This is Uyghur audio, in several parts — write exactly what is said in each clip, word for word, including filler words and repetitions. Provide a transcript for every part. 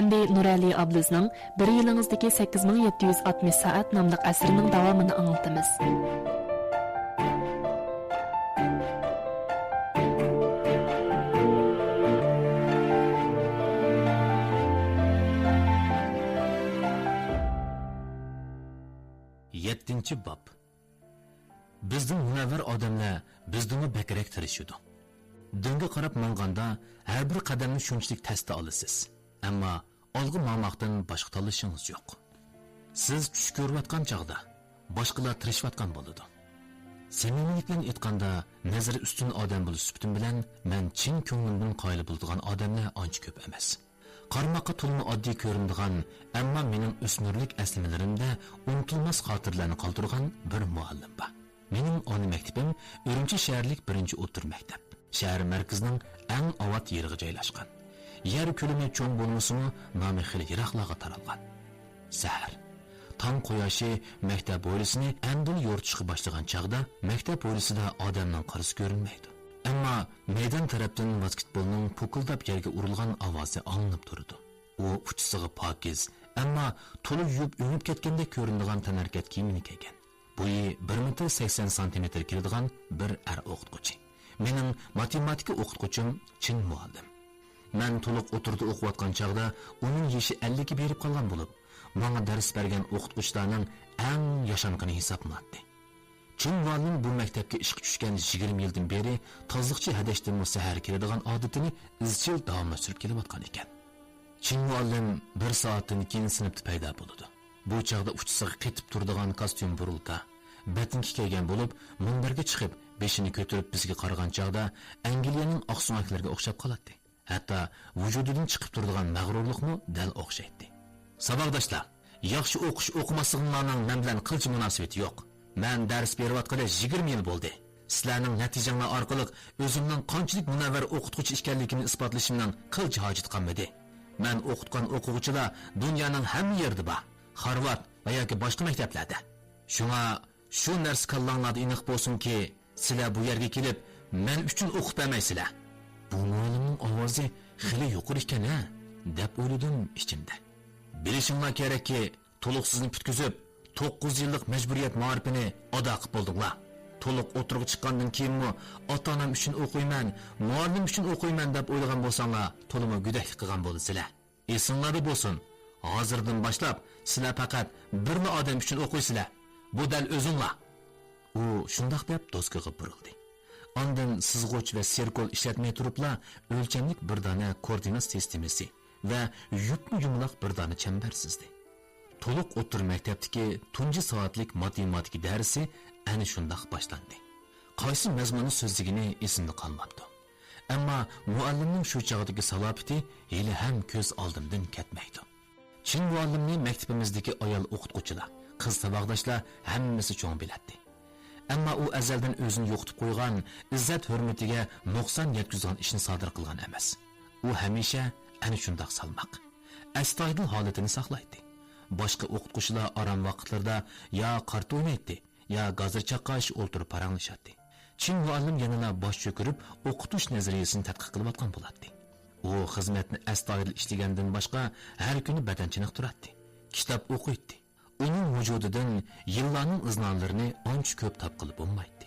ئەمدى نۇرئەلى ئابلىزنىڭ بىر يىلىڭىزدىكى سەككىز مىڭ يەتتە يۈز ئاتمىش سائەت ناملىق ئەسىرىنىڭ داۋامىنى ئاڭلىتىمىز. يەتتىنچى باب. بىزدىن مۇنەۋۋەر ئادەملەر بىزدىنمۇ بەكرەك تىرىشىدۇ. دىنگە قاراپ ماڭغاندا ھەر بىر قەدەمنى شۇنچىلىك تەستە ئالىسىز. ئەمما ئالغا ماڭماقتىن باشقا تاللىشىڭىز يوق. سىز چۈش كۆرۈۋاتقان چاغدا باشقىلار تىرىشىۋاتقان بولىدۇ. سەمىمىيلىك بىلەن ئېيتقاندا، نەزىرى ئۈستۈن ئادەم بولۇش سۈپىتىم بىلەن مەن چىن كۆڭلۈمدىن قايىل بولىدىغان ئادەملەر ئانچە كۆپ ئەمەس. قارىماققا تولىمۇ ئاددىي كۆرۈنىدىغان، ئەمما مېنىڭ ئۆسمۈرلۈك ئەسلىمىلىرىمدە ئۇنتۇلماس خاتىرىلەرنى قالدۇرغان بىر مۇئەللىم بار. مېنىڭ ئانا مەكتىپىم ئۈرۈمچى شەھەرلىك بىرىنچى ئوتتۇرا مەكتەپ. شەھەر مەركىزىنىڭ ئەڭ ئاۋات يېرىغا جايلاشقان. يەر كۆلىمى چوڭ بولمىسىمۇ، نامى خېلى يىراقلارغا تارالغان. سەھەر. تاڭ قۇياشى مەكتەپ ھويلىسىنى ئەمدىلا يورۇتۇشقا باشلىغان چاغدا، مەكتەپ ھويلىسىدا ئادەمنىڭ قارىسى كۆرۈنمەيدۇ. ئەمما مەيدان تەرەپتىن ۋاسكېتبولنىڭ پوكۇلداپ يەرگە ئۇرۇلغان ئاۋازى ئاڭلىنىپ تۇرىدۇ. ئۇ ئۇچىسىغا پاكىز، ئەمما تولا يۇيۇپ ئۆڭۈپ كەتكەندەك كۆرۈنىدىغان تەنھەرىكەت كىيىمىنى كىيگەن. بويى بىر مېتىر سەكسەن سانتىمېتىر كېلىدىغان بىر ئەر ئوقۇتقۇچى. مېنىڭ ماتېماتىكا ئوقۇتقۇچۇم چىن مۇئەللىم. مەن تولۇق ئوتتۇرىدا ئوقۇۋاتقان چاغدا ئۇنىڭ يېشى ئەللىككە بېرىپ قالغان بولۇپ، ماڭا دەرس بەرگەن ئوقۇتقۇچىلارنىڭ ئەڭ ياشانغىنى ھېسابلىناتتى. چىن مۇئەللىم بۇ مەكتەپكە ئىشقا چۈشكەن يىگىرمە يىلدىن بېرى تازىلىقچى ھەدەشتىنمۇ سەھەر كېلىدىغان ئادىتىنى ئىزچىل داۋاملاشتۇرۇپ كېلىۋاتقان ئىكەن. چىن مۇئەللىم بىر سائەتتىن كېيىن سىنىپتا پەيدا بولىدۇ. بۇ چاغدا ئۇچىسىغا قېتىپ تۇرىدىغان كاستيۇم بۇرۇلتا، بەتنىكى كىيگەن بولۇپ، مۇنبەرگە چىقىپ، بېشىنى كۆتۈرۈپ بىزگە قارىغان چاغدا ئەنگلىيەنىڭ ئاقسۆڭەكلىرىگە ئوخشاپ قالاتتى. ھەتتا ۋۇجۇدىدىن چىقىپ تۇرىدىغان مەغرۇرلۇقمۇ دەل ئوخشايتتى. ساۋاقداشلار، ياخشى ئوقۇش ئوقۇماسلىقىڭلارنىڭ مەن بىلەن قىلچە مۇناسىۋىتى يوق. مەن دەرس بېرىۋاتقىلى يىگىرمە يىل بولدى. سىلەرنىڭ نەتىجەڭلار ئارقىلىق ئۆزۈمنىڭ قانچىلىك مۇنەۋۋەر ئوقۇتقۇچى ئىكەنلىكىمنى ئىسپاتلىشىمنىڭ قىلچە ھاجىتى قالمىدى. مەن ئوقۇتقان ئوقۇغۇچىلار دۇنيانىڭ ھەممە يېرىدە بار. خارۋارد ۋە ياكى باشقا مەكتەپلەردە. شۇڭا شۇ نەرسە كاللاڭلاردا ئېنىق بولسۇنكى، سىلەر بۇ يەرگە كېلىپ، مەن ئۈچۈن ئوقۇپ بەرمەيسىلەر. بۇ مۇئەللىمنىڭ ئاۋازى خېلى يۇقىرى ئىكەن-ھە، دەپ ئويلىدىم ئىچىمدە. بىلىشىڭلار كېرەككى، تولۇق سىزنى پۈتكۈزۈپ، توققۇز يىللىق مەجبۇرىيەت مائارىپىنى ئادا قىپ بولدۇڭلار. تولۇق ئوتتۇرىغا چىققاندىن كېيىنمۇ ئاتا-ئانام ئۈچۈن ئوقۇيمەن، مۇئەللىم ئۈچۈن ئوقۇيمەن دەپ ئويلىغان بولساڭلار، تولىمۇ گۆدەكلىك قىلغان بولىسىلەر. ئېسىڭلاردا بولسۇن، ھازىردىن باشلاپ سىلەر پەقەت بىرلا ئادەم ئۈچۈن ئوقۇيسىلەر. بۇ دەل ئۆزۈڭلار. ئۇ شۇنداق دەپ دوسكىغا بۇرۇلدى. ئاندىن سىزغۇچ ۋە سېركول ئىشلەتمەي تۇرۇپلا ئۆلچەملىك بىر دانە كوئوردىنات سىستېمىسى ۋە يۇپمۇ يۇمىلاق بىر دانە چەمبەر سىزدى. تولۇق ئوتتۇرا مەكتەپتىكى تۇنجى سائەتلىك ماتېماتىكا دەرسى ئەنە شۇنداق باشلاندى. قايسى مەزمۇننى سۆزلىگىنى ئېسىمدە قالماپتۇ. ئەمما مۇئەللىمنىڭ شۇ چاغدىكى سالاپىتى ھېلىھەم كۆز ئالدىمدىن كەتمەيدۇ. چىن مۇئەللىمنى مەكتىپىمىزدىكى ئايال ئوقۇتقۇچىلار، قىز ساۋاقداشلار ھەممىسى چوڭ بىلەتتى. ئەمما ئۇ ئەزەلدىن ئۆزىنى يوقىتىپ قويغان، ئىززەت-ھۆرمىتىگە نۇقسان يەتكۈزىدىغان ئىشنى سادىر قىلغان ئەمەس. ئۇ ھەمىشە ئەنە شۇنداق سالماق. ئەستايىدىل ھالىتىنى ساقلايتتى. باشقا ئوقۇتقۇچىلار ئارام ۋاقىتلىرىدا يا قارتا ئوينايتتى، يا گازىر چاققاچ ئولتۇرۇپ پاراڭلىشاتتى. چىن مۇئەللىم يەنىلا باش چۆكۈرۈپ ئوقۇتۇش نەزەرىيىسىنى تەتقىق قىلىۋاتقان بولاتتى. ئۇ خىزمەتنى ئەستايىدىل ئىشلىگەندىن باشقا ھەر كۈنى بەدەن چېنىقتۇراتتى. كىتاب ئوقۇيتتى. ئۇنىڭ ۋۇجۇدىدىن يىللارنىڭ ئىزنالىرىنى ئانچە كۆپ تاپقىلى بولمايتتى.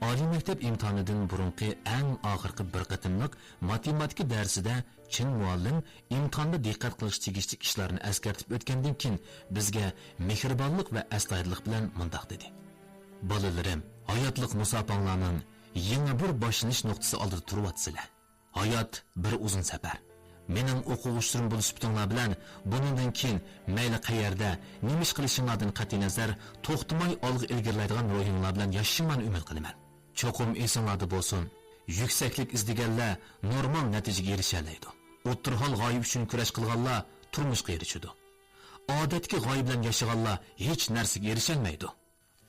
ئالىي مەكتەپ ئىمتىھانىدىن بۇرۇنقى ئەڭ ئاخىرقى بىر قېتىملىق ماتېماتىكا دەرسىدە چىن مۇئەللىم ئىمتىھاندا دىققەت قىلىش تېگىشلىك ئىشلارنى ئەسكەرتىپ ئۆتكەندىن كېيىن، بىزگە مېھرىبانلىق ۋە ئەستايىدىللىق بىلەن مۇنداق دېدى: «بالىلىرىم، ھاياتلىق مۇساپاڭلارنىڭ يېڭى بىر باشلىنىش نۇقتىسى ئالدىدا تۇرۇۋاتىسىلەر. ھايات بىر ئۇزۇن سەپەر. مېنىڭ ئوقۇغۇچىلىرىم بولۇش سۈپىتىڭلار بىلەن بۇنىڭدىن كېيىن مەيلى قەيەردە، نېمە ئىش قىلىشىڭلاردىن قەتئىينەزەر، توختىماي ئالغا ئىلگىرىلەيدىغان روھىڭلار بىلەن ياشىشىڭلارنى ئۈمىد قىلىمەن. چوقۇم ئېسىڭلاردا بولسۇن، يۈكسەكلىك ئىزدىگەنلەر نورمال نەتىجىگە ئېرىشەلەيدۇ. ئوتتۇرا ھال غايە ئۈچۈن كۈرەش قىلغانلار تۇرمۇشقا ئېرىشىدۇ. ئادەتتىكى غايە بىلەن ياشىغانلار ھېچ نەرسىگە ئېرىشەلمەيدۇ.»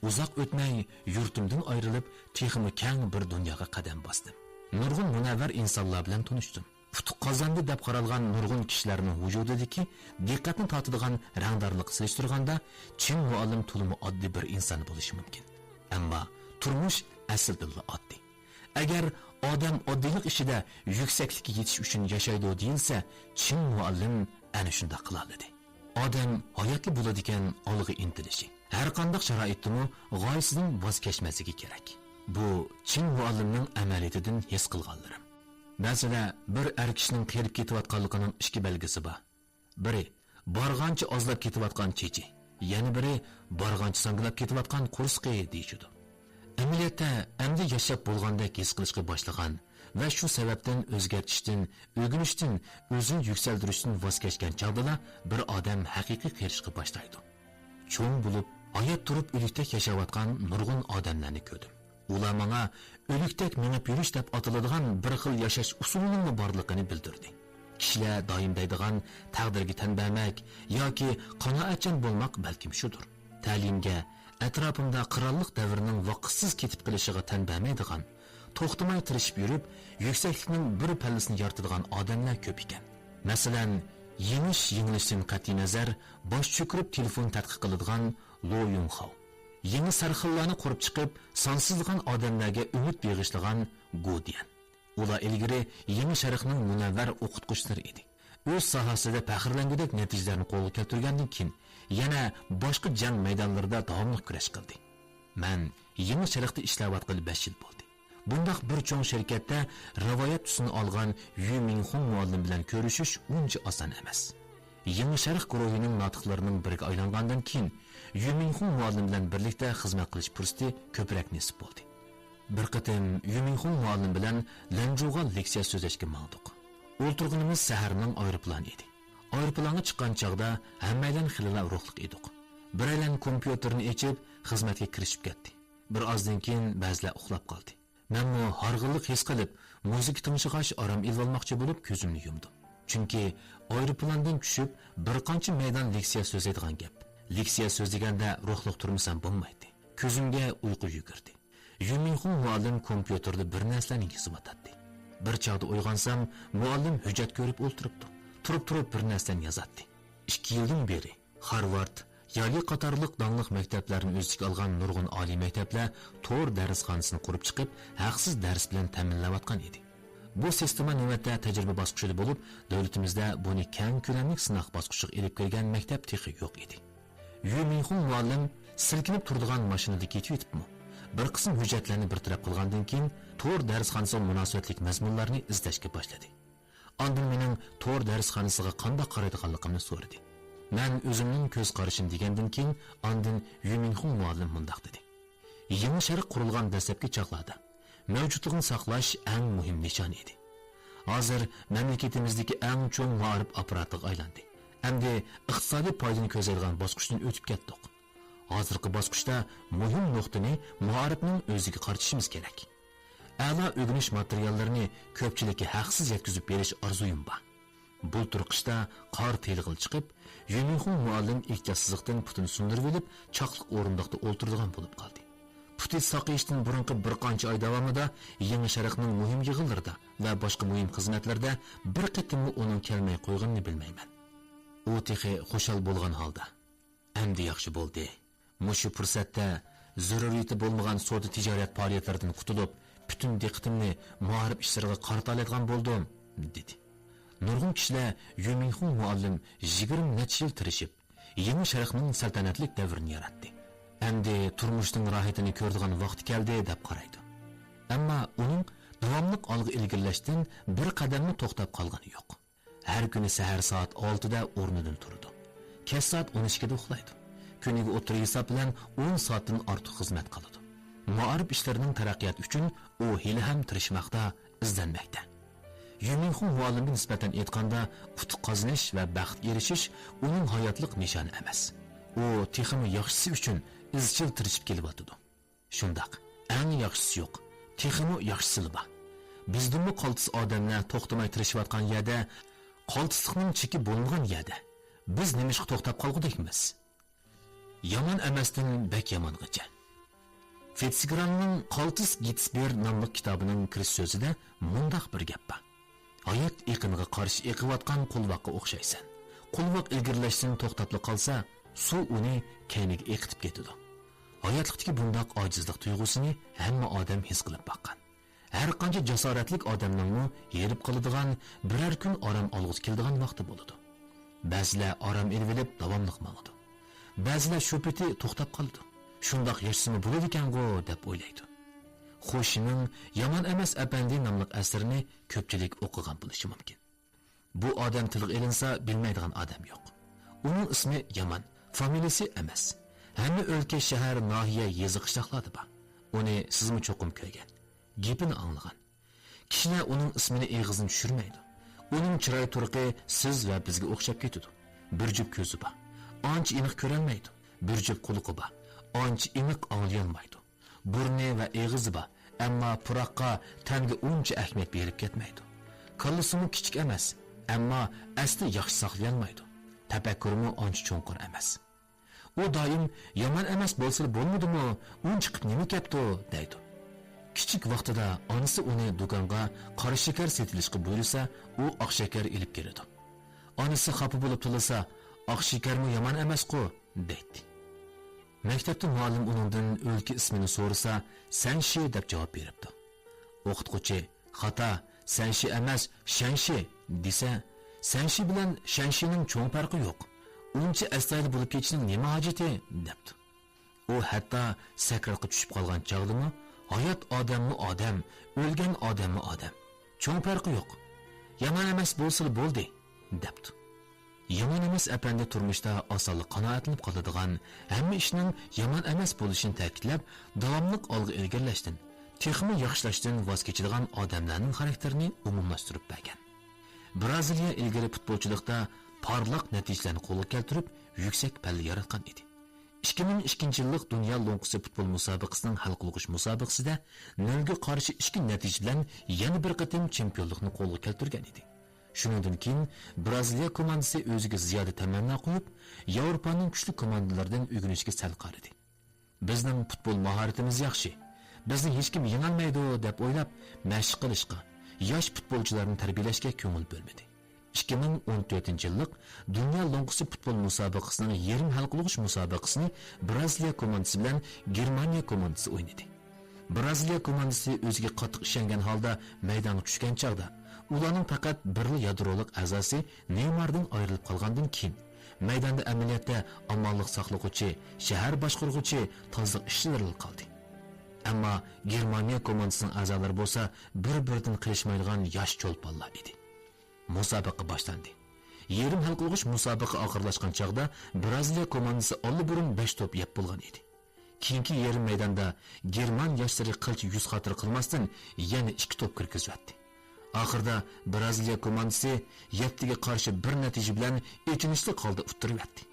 ئۇزاق ئۆتمەي يۇرتۇمدىن ئايرىلىپ، تېخىمۇ كەڭ بىر دۇنياغا قەدەم باستىم. نۇرغۇن مۇنەۋۋەر ئىنسانلار بىلەن تونۇشتۇم. ئۇتۇق قازاندى دەپ قارالغان نۇرغۇن كىشىلەرنىڭ ۋۇجۇدىدىكى دىققەتنى تارتىدىغان رەڭدارلىققا سېلىشتۇرغاندا، چىن مۇئەللىم تولىمۇ ئاددىي بىر ئىنسان بولۇشى مۇمكىن. ئەمما تۇرمۇش ئەسلىدىنلا ئاددىي. ئەگەر ئادەم ئاددىيلىق ئىچىدە يۈكسەكلىككە يېتىش ئۈچۈن ياشايدۇ دېيىلسە، چىن مۇئەللىم ئەنە شۇنداق قىلالىدى. ئادەم ھاياتلا بولىدىكەن ئالغا ئىنتىلىشى، ھەرقانداق شارائىتتىمۇ غايىسىدىن ۋاز كەچمەسلىكى كېرەك. بۇ چىن مۇئەللىمنىڭ ئەمەلىيىتىدىن ھېس قىلغانلىرىم. مەسىلەن، بىر ئەر كىشىنىڭ قېرىپ كېتىۋاتقانلىقىنىڭ ئىككى بەلگىسى بار. بىرى، بارغانچە ئازلاپ كېتىۋاتقان چېچى، يەنە بىرى، بارغانچە ساڭگىلاپ كېتىۋاتقان قورسىقى دېيىشىدۇ. ئەمەلىيەتتە، ئەمدى ياشاپ بولغاندەك ھېس قىلىشقا باشلىغان ۋە شۇ سەۋەبتىن ئۆزگەرتىشتىن، ئۆگىنىشتىن، ئۆزىنى يۈكسەلدۈرۈشتىن ۋاز كەچكەن چاغدىلا بىر ئادەم ھەقىقىي قېرىشقا باشلايدۇ. چوڭ بولۇپ، ھايات تۇرۇپ ئۆلۈكتەك ياشاۋاتقان نۇرغۇن ئادەملەرنى كۆردۈم. ئۇلار ماڭا ئۆلۈكتەك مېڭىپ يۈرۈش دەپ ئاتىلىدىغان بىر خىل ياشاش ئۇسۇلىنىڭمۇ بارلىقىنى بىلدۈردى. كىشىلەر دائىم دەيدىغان تەقدىرگە تەن بەرمەك ياكى قانائەتچان بولماق بەلكىم شۇدۇر. تەلىيىمگە، ئەتراپىمدا قىرانلىق دەۋرىنىڭ ۋاقىتسىز كېتىپ قېلىشىغا تەن بەرمەيدىغان، توختىماي تىرىشىپ يۈرۈپ، يۈكسەكلىكنىڭ بىر پەللىسىنى يارىتىدىغان ئادەملەر كۆپ ئىكەن. مەسىلەن، يېڭىش-يېڭىلىشتىن قەتئىينەزەر، باش چۆكۈرۈپ تېلېفون تەتقىق قىلىدىغان لو يۇڭخاۋ، يېڭى سەرخىللارنى قۇرۇپ چىقىپ، سانسىزلىغان ئادەملەرگە ئۈمىد بېغىشلىغان گو ديەن. ئۇلار ئىلگىرى يېڭى شەرقنىڭ مۇنەۋۋەر ئوقۇتقۇچىلىرى ئىدى. ئۆز ساھەسىدە پەخىرلەنگۈدەك نەتىجىلەرنى قولغا كەلتۈرگەندىن كېيىن، يەنە باشقا جەڭ مەيدانلىرىدا داۋاملىق كۈرەش قىلدى. مەن يېڭى شەرقتە ئىشلەۋاتقىلى بەش يىل بولدى. بۇنداق بىر چوڭ شىركەتتە رىۋايەت تۈسىنى ئالغان يۈ مىڭخۇڭ مۇئەللىم بىلەن كۆرۈشۈش ئۇنچە ئاسان ئەمەس. يېڭى شەرق گۇرۇھىنىڭ ناتىقلىرىنىڭ بىرىگە ئايلانغاندىن كېيىن، يۈ مىڭخۇڭ مۇئەللىم بىلەن بىرلىكتە خىزمەت قىلىش پۇرسىتى كۆپرەك نېسىپ بولدى. بىر قېتىم يۈ مىڭخۇڭ مۇئەللىم بىلەن لەنجۇغا لېكسىيە سۆزلەشكە ماڭدۇق. ئولتۇرغىنىمىز سەھەرنىڭ ئايروپىلانى ئىدى. ئايروپىلانغا چىققان چاغدا ھەممەيلەن خېلىلا روھلۇق ئىدۇق. بىرەيلەن كومپيۇتېرنى ئېچىپ، خىزمەتكە كىرىشىپ كەتتى. بىر ئازدىن كېيىن بەزىلەر ئۇخلاپ قالدى. مەنمۇ ھارغىنلىق ھېس قىلىپ، مۇزىكا تىڭشىغاچ ئارام ئېلىۋالماقچى بولۇپ كۆزۈمنى يۇمدۇم. چۈنكى ئايروپىلاندىن چۈشۈپ، بىر قانچە مەيدان لېكسىيە سۆزلەيدىغان گەپ. لېكسىيە سۆزلىگەندە روھلۇق تۇرمىسام بولمايتتى. كۆزۈمگە ئۇيقۇ يۈگۈردى. يۈ مىڭخۇڭ مۇئەللىم كومپيۇتېردا بىر نەرسىلەرنى يېزىۋاتاتتى. بىر چاغدا ئويغانسام، مۇئەللىم ھۆججەت كۆرۈپ ئولتۇرۇپتۇ. تۇرۇپ-تۇرۇپ بىر نەرسىلەرنى يازاتتى. ئىككى يىلدىن بېرى، خارۋارد، يالى قاتارلىق داڭلىق مەكتەپلەرنى ئۆز ئىچىگە ئالغان نۇرغۇن ئالىي مەكتەپلەر تور دەرسخانىسىنى قۇرۇپ چىقىپ، ھەقسىز دەرس بىلەن تەمىنلەۋاتقان ئىدى. بۇ سىستېما نۆۋەتتە تەجرىبە باسقۇچىدا بولۇپ، دۆلىتىمىزدە بۇنى كەڭ كۆلەملىك سىناق باسقۇچىغا ئېلىپ كىرگەن مەكتەپ تېخى يوق ئىدى. يۈ مىڭخۇڭ مۇئەللىم سىلكىنىپ تۇرىدىغان ماشىنىدا كېتىۋېتىپمۇ، بىر قىسىم ھۆججەتلەرنى بىر تەرەپ قىلغاندىن كېيىن، تور دەرسخانىسىغا مۇناسىۋەتلىك مەزمۇنلارنى ئىزدەشكە باشلىدى. ئاندىن مېنىڭ تور دەرسخانىسىغا قانداق قارايدىغانلىقىمنى سورىدى. مەن ئۆزۈمنىڭ كۆز قارىشىمنى دېگەندىن كېيىن، ئاندىن يۈ مىڭخۇڭ مۇئەللىم مۇنداق دېدى: يېڭى شەرق قۇرۇلغان دەسلەپكى چاغلاردا مەۋجۇتلۇقىنى ساقلاش ئەڭ مۇھىم نىشان ئىدى. ھازىر مەملىكىتىمىزدىكى ئەڭ چوڭ مائارىپ ئاپپاراتىغا ئايلاندى. ئەمدى ئىقتىسادىي پايدىنى كۆزلەيدىغان باسقۇچتىن ئۆتۈپ كەتتۇق. ھازىرقى باسقۇچتا مۇھىم نۇقتىنى مائارىپنىڭ ئۆزىگە قارىتىشىمىز كېرەك. ئەلا ئۆگىنىش ماتېرىياللىرىنى كۆپچىلىككە ھەقسىز يەتكۈزۈپ بېرىش ئارزۇيۇم بار. بۇلتۇر قىشتا قار تىيىلغىلى چىقىپ، يۈمىنخۇڭ مۇئەللىم ئېھتىياتسىزلىقتىن پۇتىنى سۇندۇرۇۋېلىپ، چاقلىق ئورۇندۇقتا ئولتۇرىدىغان بولۇپ قالدى. پۇتى ساقىيىشتىن بۇرۇنقى بىر قانچە ئاي داۋامىدا يېڭى شەرقنىڭ مۇھىم يىغىنلىرىدا ۋە باشقا مۇھىم خىزمەتلەردە بىر قېتىممۇ ئۇنىڭ كەلمەي قويغىنىنى بىلمەيمەن. ئۇ تېخى خۇشال بولغان ھالدا، ئەمدى ياخشى بولدى. مۇشۇ پۇرسەتتە زۆرۈرىيىتى بولمىغان سودا تىجارەت پائالىيەتلىرىدىن قۇتۇلۇپ، پۈتۈن دىققىتىمنى مائارىپ ئىشلىرىغا قارىتالايدىغان بولدۇم، دېدى. نۇرغۇن كىشىلەر يۈمىنخۇڭ مۇئەللىم يىگىرمە نەچچە يىل تىرىشىپ، يېڭى شەرقنىڭ سەلتەنەتلىك دەۋرىنى ياراتتى. ئەمدى تۇرمۇشنىڭ راھىتىنى كۆرىدىغان ۋاقتى كەلدى، دەپ قارايدۇ. ئەمما ئۇنىڭ داۋاملىق ئالغا ئىلگىرىلەشتىن بىر قەدەممۇ توختاپ قالغىنى يوق. ھەر كۈنى سەھەر سائەت ئالتىدە ئورنىدىن تۇرىدۇ. كەچ سائەت ئون ئىككىدە ئۇخلايدۇ. كۈنىگە ئوتتۇرا ھېساب بىلەن ئون سائەتتىن ئارتۇق خىزمەت قىلىدۇ. مائارىپ ئىشلىرىنىڭ تەرەققىياتى ئۈچۈن ئۇ ھېلىھەم تىرىشماقتا، ئىزدەنمەكتە. يۈمىنخۇ مۇئەللىمگە نىسبەتەن ئېيتقاندا، ئۇتۇق قازىنىش ۋە بەخت ئېرىشىش ئۇنىڭ ھاياتلىق نىشانى ئەمەس. ئۇ تېخىمۇ ياخشىسى ئۈچۈن ئىزچىل تىرىشىپ كېلىۋاتىدۇ. شۇنداق، ئەڭ ياخشىسى يوق، تېخىمۇ ياخشىسىلا بار. بىزدىنمۇ قالتىس ئادەملەر توختىماي تىرىشىۋاتقان يەردە، قالتىسلىقنىڭ چېكى بولمىغان يەردە، بىز نېمىشقا توختاپ قالغۇدەكمىز؟ يامان ئەمەستىن بەك يامانغىچە. فىتسگراننىڭ قالتىس گېتسبېر ناملىق كىتابىنىڭ كىرىش سۆزىدە مۇنداق بىر گەپ بار: ھايات ئېقىنىغا قارشى ئېقىۋاتقان قولۋاققا ئوخشايسەن. قولۋاق ئىلگىرىلەشتىن توختاپلا قالسا، سۇ ئۇنى كەينىگە ئېقىتىپ كېتىدۇ. ھاياتلىقتىكى بۇنداق ئاجىزلىق تۇيغۇسىنى ھەممە ئادەم ھېس قىلىپ باققان. ھەر قانچە جاسارەتلىك ئادەمنىڭمۇ ھېرىپ قالىدىغان، بىرەر كۈن ئارام ئالغۇسى كېلىدىغان ۋاقتى بولىدۇ. بەزىلەر ئارام ئېلىۋېلىپ داۋاملىق ماڭىدۇ. بەزىلەر شۇ پېتى توختاپ قالىدۇ. شۇنداق ياشىسىمۇ بولىدىكەنغۇ دەپ ئويلايدۇ. خوشىنىڭ يامان ئەمەس ئەپەندى ناملىق ئەسىرىنى كۆپچىلىك ئوقۇغان بولۇشى مۇمكىن. بۇ ئادەم تىلغا ئېلىنسا بىلمەيدىغان ئادەم يوق. ئۇنىڭ ئىسمى يامان، فامىلىسى ئەمەس. ھەممە ئۆلكە، شەھەر، ناھىيە، يېزا، قىشلاقلاردا بار. ئۇنى سىزمۇ چوقۇم كۆرگەن، گېپىنى ئاڭلىغان. كىشىلەر ئۇنىڭ ئىسمىنى ئېغىزدىن چۈشۈرمەيدۇ. ئۇنىڭ چىراي تۇرقى سىز ۋە بىزگە ئوخشاپ كېتىدۇ. بىر جۈپ كۆزى بار، ئانچە ئېنىق كۆرەلمەيدۇ. بىر جۈپ قۇلىقى بار، ئانچە ئېنىق ئاڭلىيالمايدۇ. بۇرنى ۋە ئېغىزى بار، ئەمما پۇراققا، تەنگە ئۇنچە ئەھمىيەت بېرىپ كەتمەيدۇ. كاللىسىمۇ كىچىك ئەمەس، ئەمما ئەستە ياخشى ساقلىيالمايدۇ. تەپەككۇرىمۇ ئانچە چوڭقۇر ئەمەس. ئۇ دائىم يامان ئەمەس بولسىلا بولمىدىمۇ، ئۇنچە قىپ نېمە كەپتۇ دەيدۇ. كىچىك ۋاقتىدا ئانىسى ئۇنى دۇكانغا قارا شېكەر سېتىۋېلىشقا بۇيرۇسا، ئۇ ئاق شېكەر ئېلىپ كېلىدۇ. ئانىسى خاپا بولۇپ تىللىسا، ئاق شېكەرمۇ يامان ئەمەسقۇ دەيتتى. مەكتەپتە مۇئەللىم ئۇنىڭدىن ئۆلكە ئىسمىنى سورىسا، سەنشى دەپ جاۋاب بېرىپتۇ. ئوقۇتقۇچى، خاتا، سەنشى ئەمەس، شەنشى دېسە، سەنشى بىلەن شەنشىنىڭ چوڭ پەرقى يوق. ئۇنچە ئەستايىدىل بولۇپ كېتىشنىڭ نېمە ھاجىتى؟ دەپتۇ. ئۇ ھەتتا سەكراتقا چۈشۈپ قالغان چاغدىمۇ، ھايات ئادەممۇ ئادەم، ئۆلگەن ئادەممۇ ئادەم. چوڭ پەرقى يوق. يامان ئەمەس بولسىلا بولدى، دەپتۇ. يامان ئەمەس ئەپەندى تۇرمۇشتا ئاسانلا قانائەتلىنىپ قالىدىغان، ھەممە ئىشنىڭ يامان ئەمەس بولۇشىنى تەكىتلەپ، داۋاملىق ئالغا ئىلگىرىلەشتىن، تېخىمۇ ياخشىلاشتىن ۋاز كېچىدىغان ئادەملەرنىڭ خاراكتېرىنى ئومۇملاشتۇرۇپ بەرگەن. برازىلىيە ئىلگىرى پۇتبولچىلىقتا پارلاق نەتىجىلەرنى قولغا كەلتۈرۈپ، يۈكسەك پەللە ياراتقان ئىدى. ئىككى مىڭ ئىككىنچى يىللىق دۇنيا لوڭقىسى پۇتبول مۇسابىقىسىنىڭ ھەل قىلغۇچ مۇسابىقىسىدە نۆلگە قارشى ئىككى نەتىجە بىلەن يەنە بىر قېتىم چېمپىيونلۇقنى قولغا كەلتۈرگەن ئىدى. شۇنىڭدىن كېيىن بىرازىلىيە كوماندىسى ئۆزىگە زىيادە تەمەننا قويۇپ، ياۋروپانىڭ كۈچلۈك كوماندىلىرىدىن ئۆگىنىشكە سەل قارىدى. بىزنىڭ پۇتبول ماھارىتىمىز ياخشى، بىزنى ھېچكىم يېڭەلمەيدۇ دەپ ئويلاپ، مەشىق قىلىشقا، ياش پۇتبولچىلارنى تەربىيەلەشكە كۆڭۈل بۆلمىدى. ئىككى مىڭ ئون تۆتىنچى يىللىق دۇنيا لوڭقىسى پۇتبول مۇسابىقىسىنىڭ يېرىم ھەل قىلغۇچ مۇسابىقىسىنى بىرازىلىيە كوماندىسى بىلەن گېرمانىيە كوماندىسى ئوينىدى. بىرازىلىيە كوماندىسى ئۆزىگە قاتتىق ئىشەنگەن ھالدا مەيدانغا چۈشكەن چاغدا، ئۇلارنىڭ پەقەت بىرلا يادرولۇق ئەزاسى نېيماردىن ئايرىلىپ قالغاندىن كېيىن، مەيداندا ئەمەلىيەتتە ئامانلىق ساقلىغۇچى، شەھەر باشقۇرغۇچى، تازىلىق ئىشچىلىرىلا قالدى. ئەمما گېرمانىيە كوماندىسىنىڭ ئەزالىرى بولسا بىر-بىرىدىن قېلىشمايدىغان ياش چولپانلار ئىدى. مۇسابىقە باشلاندى. يېرىم ھەل قىلغۇچ مۇسابىقە ئاخىرلاشقان چاغدا بىرازىلىيە كوماندىسى ئاللىبۇرۇن بەش توپ يەپ بولغان ئىدى. كېيىنكى يېرىم مەيداندا گېرمان ياشلىرى قىلچە يۈز خاتىرە قىلماستىن يەنە ئىككى توپ كىرگۈزۈۋەتتى. ئاخىرىدا بىرازىلىيە كوماندىسى يەتتىگە قارشى بىر نەتىجە بىلەن ئېچىنىشلىق ھالدا ئۇتتۇرۇۋەتتى.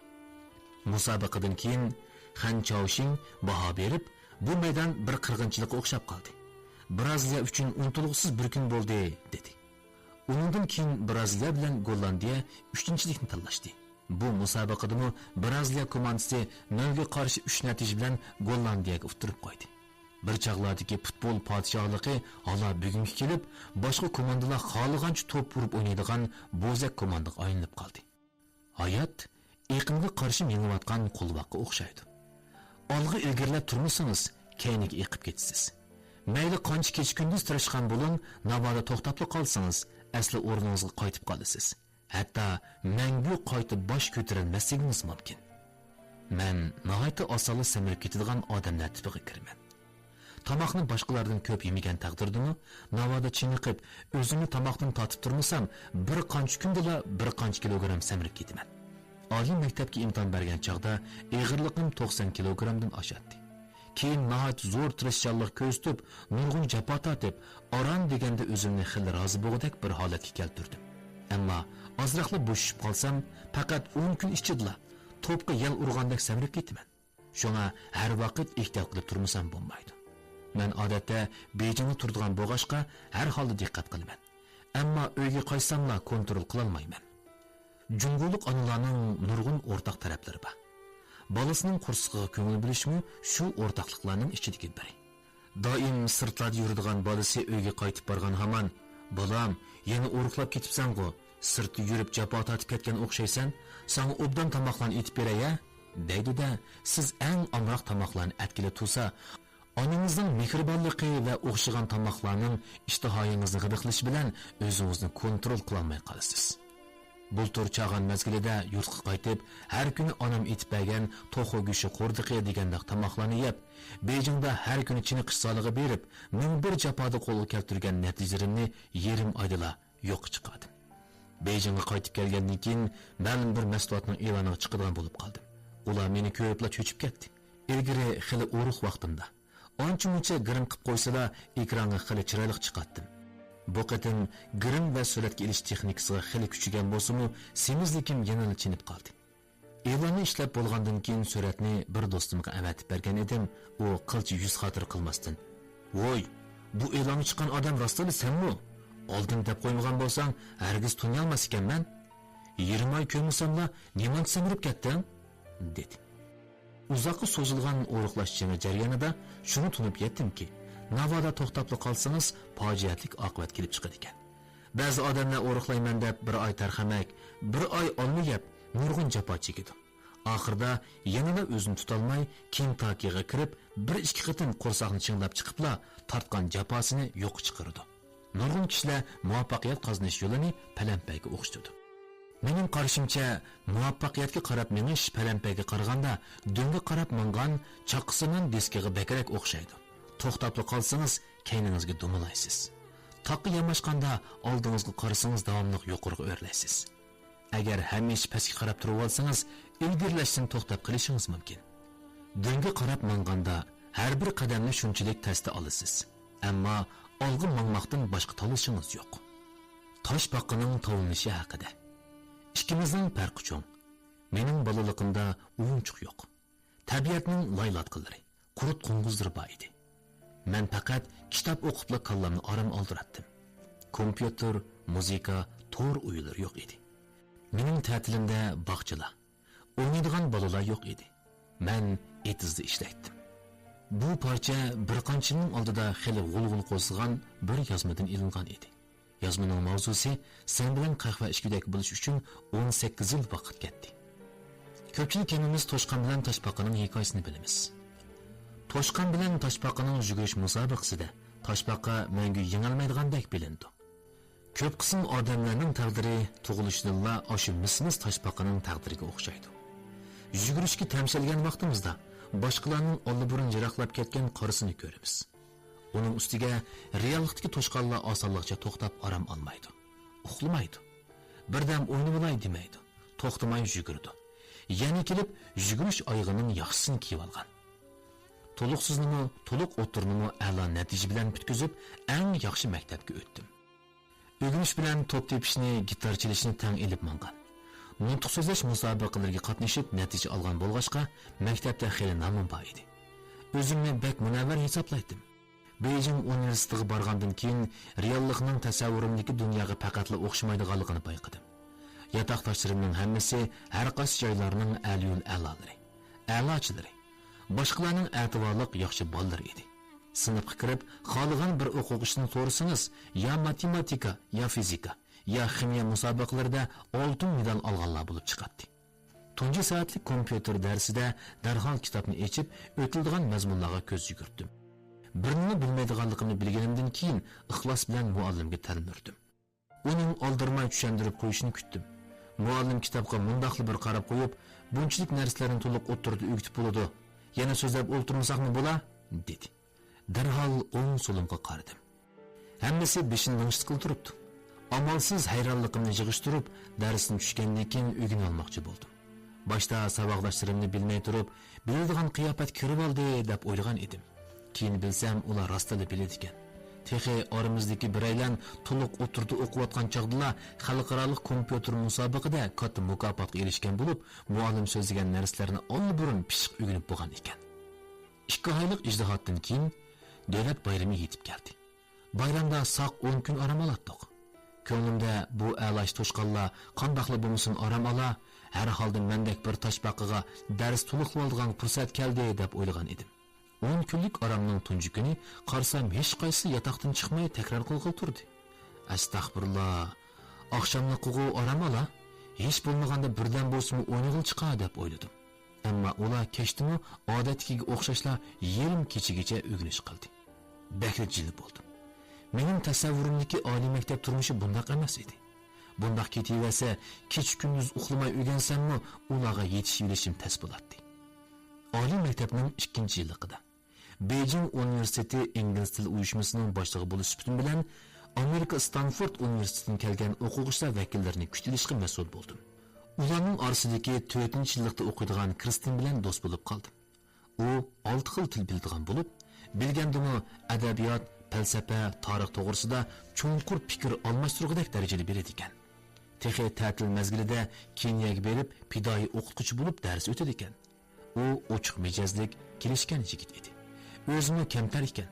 مۇسابىقىدىن كېيىن خەن چاۋشىڭ باھا بېرىپ، بۇ مەيدان بىر قىرغىنچىلىققا ئوخشاپ قالدى. بىرازىلىيە ئۈچۈن ئۇنتۇلغۇسىز بىر كۈن بولدى، دېدى. ئۇنىڭدىن كېيىن بىرازىلىيە بىلەن گوللاندىيە ئۈچىنچىلىكنى تاللاشتى. بۇ مۇسابىقىدىمۇ بىرازىلىيە كوماندىسى نۆلگە قارشى ئۈچ نەتىجە بىلەن گوللاندىيەگە ئۇتتۇرۇپ قويدى. بىر چاغلاردىكى پۇتبول پادىشاھلىقى ھالا بۈگۈنگە كېلىپ، باشقا كوماندىلار خالىغانچە توپ ئۇرۇپ ئوينايدىغان بوزەك كوماندىغا ئايلىنىپ قالدى. ھايات ئېقىنغا قارشى مېڭىۋاتقان قولۋاققا ئوخشايدۇ. ئالغا ئىلگىرىلەپ تۇرمىسىڭىز، كەينىگە ئېقىپ كېتىسىز. مەيلى قانچە كېچە-كۈندۈز تىرىشقان بولۇڭ، ناۋادا توختاپلا قالسىڭىز، ئەسلى ئورنىڭىزغا قايتىپ قالىسىز. ھەتتا مەڭگۈ قايتا باش كۆتۈرەلمەسلىكىڭىز مۇمكىن. مەن ناھايىتى ئاسانلا سەمرىپ كېتىدىغان ئادەملەر تىپىغا كىرىمەن. تاماقنى باشقىلاردىن كۆپ يېمىگەن تەقدىردىمۇ، ناۋادا چېنىقىپ، ئۆزۈمنى تاماقتىن تارتىپ تۇرمىسام، بىر قانچە كۈندىلا بىر قانچە كىلوگرام سەمرىپ كېتىمەن. ئالىي مەكتەپكە ئىمتىھان بەرگەن چاغدا ئېغىرلىقىم توقسان كىلوگرامدىن ئاشاتتى. كېيىن ناھايىتى زور تىرىشچانلىق كۆرسىتىپ، نۇرغۇن جاپا تارتىپ، ئاران دېگەندە ئۆزۈمنى خېلى رازى بولغۇدەك بىر ھالەتكە كەلتۈردۈم. ئەمما ئازراقلا بوشىشىپ قالسام، پەقەت ئون كۈن ئىچىدىلا توپقا يەل ئۇرغاندەك سەمرىپ كېتىمەن. شۇڭا ھەر ۋاقىت ئېھتىيات قىلىپ تۇرمىسام بولمايدۇ. مەن ئادەتتە بېيجىڭدا تۇرىدىغان بولغاچقا، ھەر ھالدا دىققەت قىلىمەن. ئەمما ئۆيگە قايتساملا كونترول قىلالمايمەن. جۇڭگولۇق ئانىلارنىڭ نۇرغۇن ئورتاق تەرەپلىرى بار. بالىسىنىڭ قورسىقىغا كۆڭۈل بۆلۈشمۇ شۇ ئورتاقلىقلارنىڭ ئىچىدىكى بىرى. دائىم سىرتلاردا يۈرىدىغان بالىسى ئۆيگە قايتىپ بارغان ھامان، «بالام، يەنە ئورۇقلاپ كېتىپسەنغۇ؟ سىرتتا يۈرۈپ جاپا تارتىپ كەتكەن ئوخشايسەن. ساڭا ئوبدان تاماقلارنى ئېتىپ بېرەي ھە؟» دەيدۇ-دە، سىز ئەڭ ئامراق تاماقلارنى ئەتكىلى تۇرسا، ئانىڭىزنىڭ مېھرىبانلىقى ۋە ئوخشىغان تاماقلارنىڭ ئىشتىھايىڭىزنى غىدىقلىشى بىلەن ئۆزىڭىزنى كونترول قىلالماي قالىسىز. بۇلتۇر چاغان مەزگىلىدە يۇرتقا قايتىپ، ھەر كۈنى ئانام ئېتىپ بەرگەن توخۇ گۆشى قوردىقى دېگەندەك تاماقلارنى يەپ، بېيجىڭدا ھەر كۈنى چېنىقىش زالىغا بېرىپ، مىڭ بىر جاپادا قولغا كەلتۈرگەن نەتىجىلىرىمنى يېرىم ئايدىلا يوققا چىقاردىم. بېيجىڭغا قايتىپ كەلگەندىن كېيىن، مەلۇم بىر مەھسۇلاتنىڭ ئېلانىغا چىقىدىغان بولۇپ قالدىم. ئۇلار مېنى كۆرۈپلا چۆچۈپ كەتتى. ئىلگىرى خېلى ئورۇق ۋاقتىمدا، ئانچە-مۇنچە گىرىم قىپ قويسىلا، ئېكرانغا خېلى چىرايلىق چىقاتتىم. بۇ قېتىم گىرىم ۋە سۈرەتكە ئېلىش تېخنىكىسىغا خېلى كۈچىگەن بولسىمۇ، سېمىزلىكىم يەنىلا چېنىپ قالدى. ئېلاننى ئىشلەپ بولغاندىن كېيىن سۈرەتنى بىر دوستۇمغا ئەۋەتىپ بەرگەن ئىدىم، ئۇ قىلچە يۈز خاتىرە قىلماستىن، «ۋوي، بۇ ئېلانغا چىققان ئادەم راستلا سەنمۇ؟ ئالدىن دەپ قويمىغان بولساڭ، ھەرگىز تونۇيالماس ئىكەنمەن. يېرىم ئاي كۆرمىسەملا، نېمانچە سەمرىپ كەتتىڭ؟» دېدى. ئۇزاققا سوزۇلغان ئورۇقلاش جېڭى جەريانىدا شۇنى تونۇپ يەتتىمكى، ناۋادا توختاپلا قالسىڭىز، پاجىئەتلىك ئاقىۋەت كېلىپ چىقىدىكەن. بەزى ئادەملەر ئورۇقلايمەن دەپ بىر ئاي تەرخەمەك، بىر ئاي ئالما يەپ، نۇرغۇن جاپا چېكىدۇ. ئاخىرىدا يەنىلا ئۆزىنى تۇتالماي، كېنتاكىغا كىرىپ، بىر ئىككى قېتىم قورساقنى چىڭلاپ چىقىپلا، تارتقان جاپاسىنى يوققا چىقىرىدۇ. نۇرغۇن كىشىلەر مۇۋەپپەقىيەت قازىنىش يولىنى پەلەمپەيگە ئوخشىتىدۇ. مېنىڭ قارىشىمچە، مۇۋەپپەقىيەتكە قاراپ مېڭىش پەلەمپەيگە قارىغاندا دۆڭگە قاراپ ماڭغان چاققىسىمان دىسكىغا بەكرەك ئوخشايدۇ. توختاپلا قالسىڭىز، كەينىڭىزگە دومىلايسىز. تاغقا ياماشقاندا ئالدىڭىزغا قارىسىڭىز، داۋاملىق يۇقىرىغا ئۆرلەيسىز. ئەگەر ھەمىشە پەسكە قاراپ تۇرۇۋالسىڭىز، ئىلگىرىلەشتىن توختاپ قېلىشىڭىز مۇمكىن. دۆڭگە قاراپ ماڭغاندا ھەر بىر قەدەمنى شۇنچىلىك تەستە ئالىسىز، ئەمما ئالغا ماڭماقتىن باشقا تاللىشىڭىز يوق. تاشپاقىنىڭ تاۋلىنىشى ھەققىدە. ئىككىمىزنىڭ پەرقى چوڭ. مېنىڭ بالىلىقىمدا ئويۇنچۇق يوق. تەبىئەتنىڭ لايلاتقىلىرى، قۇرت قوڭغۇزلىرى بار ئىدى. مەن پەقەت كىتاب ئوقۇپلا كاللامنى ئارام ئالدۇراتتىم. كومپيۇتېر، مۇزىكا، تور ئويۇنلىرى يوق ئىدى. مېنىڭ تەتىلىمدە باغچىلار، ئوينايدىغان بالىلار يوق ئىدى. مەن ئېتىزدا ئىشلەيتتىم. بۇ پارچە بىر قانچە يىلنىڭ ئالدىدا خېلى غۇلغۇلا قوزغىغان بىر يازمىدىن ئېلىنغان ئىدى. يازمىنىڭ ماۋزۇسى سەن بىلەن قەھۋە ئىچكۈدەك بولۇش ئۈچۈن ئون سەككىز يىل ۋاقىت كەتتى. كۆپچىلىك ھەممىمىز توشقان بىلەن تاشپاقىنىڭ ھېكايىسىنى بىلىمىز. توشقان بىلەن تاشپاقىنىڭ يۈگۈرۈش مۇسابىقىسىدە تاشپاقا مەڭگۈ يېڭەلمەيدىغاندەك بىلىنىدۇ. كۆپ قىسىم ئادەملەرنىڭ تەقدىرى تۇغۇلۇشىدىنلا ئاشۇ مىس-مىس تاشپاقىنىڭ تەقدىرىگە ئوخشايدۇ. يۈگۈرۈشكە تەمشەلگەن ۋاقتىمىزدا باشقىلارنىڭ ئاللىبۇرۇن يىراقلاپ كەتكەن قارىسىنى كۆرىمىز. ئۇنىڭ ئۈستىگە رېئاللىقتىكى توشقانلار ئاسانلىقچە توختاپ ئارام ئالمايدۇ. ئۇخلىمايدۇ. بىردەم ئوينىۋالاي دېمەيدۇ. توختىماي يۈگۈرىدۇ. يەنە كېلىپ يۈگۈرۈش ئايىغىنىڭ ياخشىسىنى كىيىۋالغان. تولۇقسىزنىمۇ، تولۇق ئوتتۇرىنىمۇ ئەلا نەتىجە بىلەن پۈتكۈزۈپ، ئەڭ ياخشى مەكتەپكە ئۆتتۈم. ئۆگىنىش بىلەن توپ تېپىشنى، گىتار چېلىشنى تەڭ ئېلىپ ماڭغان. نۇتۇق سۆزلەش مۇسابىقىلىرىگە قاتنىشىپ نەتىجە ئالغان بولغاچقا، مەكتەپتە خېلى نامىم بار ئىدى. ئۆزۈمنى بەك مۇنەۋۋەر ھېسابلايتتىم. بېيجىڭ ئۇنىۋېرسىتېتىغا بارغاندىن كېيىن، رېئاللىقنىڭ تەسەۋۋۇرۇمدىكى دۇنياغا پەقەتلا ئوخشىمايدىغانلىقىنى بايقىدىم. ياتاقداشلىرىمنىڭ ھەممىسى ھەر قايسى جايلارنىڭ ئەلىيۇل ئەلالىرى، ئەلاچىلىرى، باشقىلارنىڭ ئەتىۋارلىق ياخشى بالىلىرى ئىدى. سىنىپقا كىرىپ، خالىغان بىر ئوقۇغۇچىدىن سورىسىڭىز، يا ماتېماتىكا، يا فىزىكا، يا خىمىيە مۇسابىقىلىرىدە ئالتۇن مېدال ئالغانلار بولۇپ چىقاتتى. تۇنجى سائەتلىك كومپيۇتېر دەرسىدە دەرھال كىتابنى ئېچىپ، ئۆتۈلىدىغان مەزمۇنلارغا كۆز يۈگۈرتتۈم. بىرنىمۇ بىلمەيدىغانلىقىمنى بىلگىنىمدىن كېيىن، ئىخلاس بىلەن مۇئەللىمگە تەلمۈردۈم. ئۇنىڭ ئالدىرىماي چۈشەندۈرۈپ قويۇشىنى كۈتتۈم. مۇئەللىم كىتابقا مۇنداقلا بىر قاراپ قويۇپ، «بۇنچىلىك نەرسىلەرنى تولۇق ئوتتۇرىدا ئۆگىتىپ بولىدۇ. يەنە سۆزلەپ ئولتۇرمىساقمۇ بولا؟» دېدى. دەرھال ئوڭ-سولۇمغا قارىدىم. ھەممىسى بېشىنى لىڭشىتقىلى تۇرۇپتۇ. ئامالسىز ھەيرانلىقىمنى يىغىشتۇرۇپ، دەرستىن چۈشكەندىن كېيىن ئۆگىنىۋالماقچى بولدۇم. باشتا ساۋاقداشلىرىمنى بىلمەي تۇرۇپ، بىلىدىغان قىياپەتكە كىرىۋالدى دەپ ئويلىغان ئىدىم. كېيىن بىلسەم، ئۇلار راستلا بىلىدىكەن. تېخى ئارىمىزدىكى بىرەيلەن تولۇق ئوتتۇرىدا ئوقۇۋاتقان چاغدىلا خەلقئارالىق كومپيۇتېر مۇسابىقىدە كاتتا مۇكاپاتقا ئېرىشكەن بولۇپ، مۇئەللىم سۆزلىگەن نەرسىلەرنى ئاللىبۇرۇن پىششىق ئۆگىنىپ بولغان ئىكەن. ئىككى ئايلىق ئىجتىھاتتىن كېيىن دۆلەت بايرىمى يېتىپ كەلدى. بايرامدا ساق ئون كۈن ئارام ئالاتتۇق. كۆڭلۈمدە بۇ ئەلاچى توشقانلار قانداقلا بولمىسۇن ئارام ئالا، ھەر ھالدا مەندەك بىر تاشپاقىغا دەرس تولۇقلىۋالىدىغان پۇرسەت كەلدى دەپ ئويلىغان ئىدىم. ئون كۈنلۈك ئارامنىڭ تۇنجى كۈنى قارىسام، ھېچقايسىسى ياتاقتىن چىقماي تەكرار قىلغىلى تۇردى. ئەستەغپۇرۇللا، ئاخشاملىقىغۇ ئارام ئالا، ھېچ بولمىغاندا بىردەم بولسىمۇ ئوينىغىلى چىقا دەپ ئويلىدىم. ئەمما ئۇلار كەچتىمۇ ئادەتتىكىگە ئوخشاشلا يېرىم كېچىگىچە ئۆگىنىش قىلدى. بەكلا جىلە بولدۇم. مېنىڭ تەسەۋۋۇرۇمدىكى ئالىي مەكتەپ تۇرمۇشى بۇنداق ئەمەس ئىدى. بۇنداق كېتىۋەرسە، كېچە-كۈندۈز ئۇخلىماي ئۆگەنسەممۇ، ئۇلارغا يېتىشىۋېلىشىم تەس بولاتتى. ئالىي مەكتەپنىڭ ئىككىنچى يىللىقىدا. بېيجىڭ ئۇنىۋېرسىتېتى ئىنگلىز تىلى ئۇيۇشمىسىنىڭ باشلىقى بولۇش سۈپىتىم بىلەن ئامېرىكا ستانفورد ئۇنىۋېرسىتېتىدىن كەلگەن ئوقۇغۇچىلار ۋەكىللىرىنى كۈتۈۋېلىشقا مەسئۇل بولدۇم. ئۇلارنىڭ ئارىسىدىكى تۆتىنچى يىللىقتا ئوقۇيدىغان كىرىستىن بىلەن دوست بولۇپ قالدىم. ئۇ ئالتە خىل تىل بىلىدىغان بولۇپ، بىلگەندىمۇ ئەدەبىيات، پەلسەپە، تارىخ توغرىسىدا چوڭقۇر پىكىر ئالماشتۇرغۇدەك دەرىجىدە بىلىدىكەن. تېخى تەتىل مەزگىلىدە كېنىيەگە بېرىپ، پىدائىي ئوقۇتقۇچى بولۇپ دەرس ئۆتىدىكەن. ئۇ ئوچۇق مىجەزلىك، كېلىشكەن يىگىت ئىدى. ئۆزىمۇ كەمتەر ئىكەن.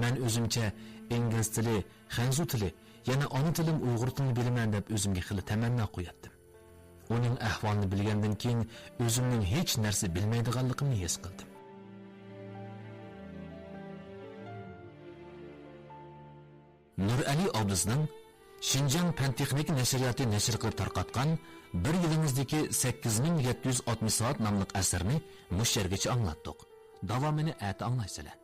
مەن ئۆزۈمچە ئىنگلىز تىلى، خەنزۇ تىلى، يەنە ئانا تىلىم ئۇيغۇر تىلىنى بىلىمەن دەپ ئۆزۈمگە خېلى تەمەننا قوياتتىم. ئۇنىڭ ئەھۋالىنى بىلگەندىن كېيىن ئۆزۈمنىڭ ھېچ نەرسە بىلمەيدىغانلىقىمنى ھېس قىلدىم. نۇرئەلى ئابلىزنىڭ شىنجاڭ پەن تېخنىكا نەشرىياتى نەشر قىلىپ تارقاتقان بىر يىلىڭىزدىكى سەككىز مىڭ يەتتە يۈز ئاتمىش سائەت ناملىق ئەسىرىنى مۇشۇ يەرگىچە ئاڭلاتتۇق. داۋامىنى ئەتە ئاڭلايسىلەر.